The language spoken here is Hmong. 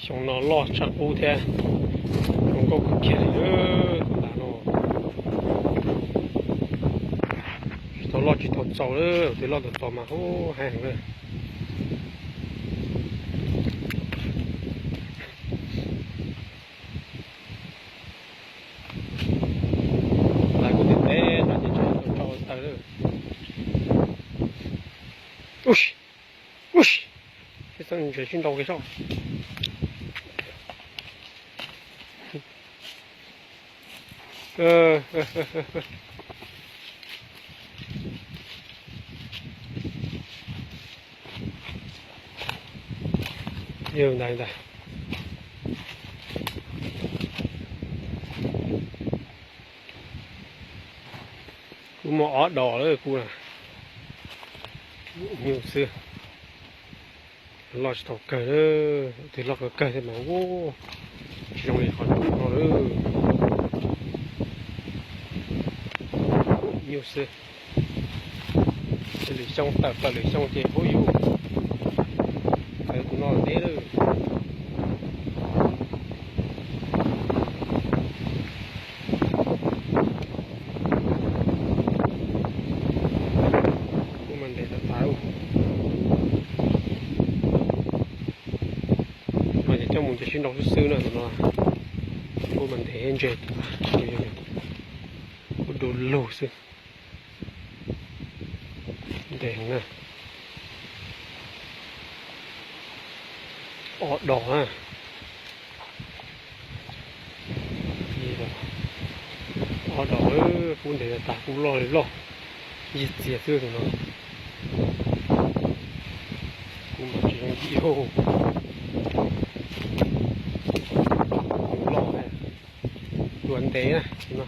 Xyoo no loj tshaj qub thiab zoo nkauj kawg kiag li lawm tus ntas no. Tsis tau loj tsis tau txaus lawm, tus loj tus txaus mas ub heev lawm. Lawv kuj ntev ntev no ces tseem tau tso taw lawm. Ub, ub, tsis txawj ntses sib nrau kiag soj. Ntag ntag. Kuj muaj ob dos lawm kuj na. Nyuj xwb. Loj tsis tau kawg, tus twg loj kawg kawg thiab mas ub, tsis zoo li qhov no lawm. Nyuj xwb. Lwm xyoo tawm plaws lwm xyoo ces huv yus, tawm tus no ntev lawm. Kuj mas ntev tas tas. No ces coj mus ces sib nrau xwb xwb na tus no. Kuj mas ntev ntses tas, kuj du lug xwb. Ntev na. Ob dos na. Ob dos, kuj ntev tas, kuj loj li loj, yig txias xwb tus no. Kuj mas tsis zoo yim. Loj, dua ntev na.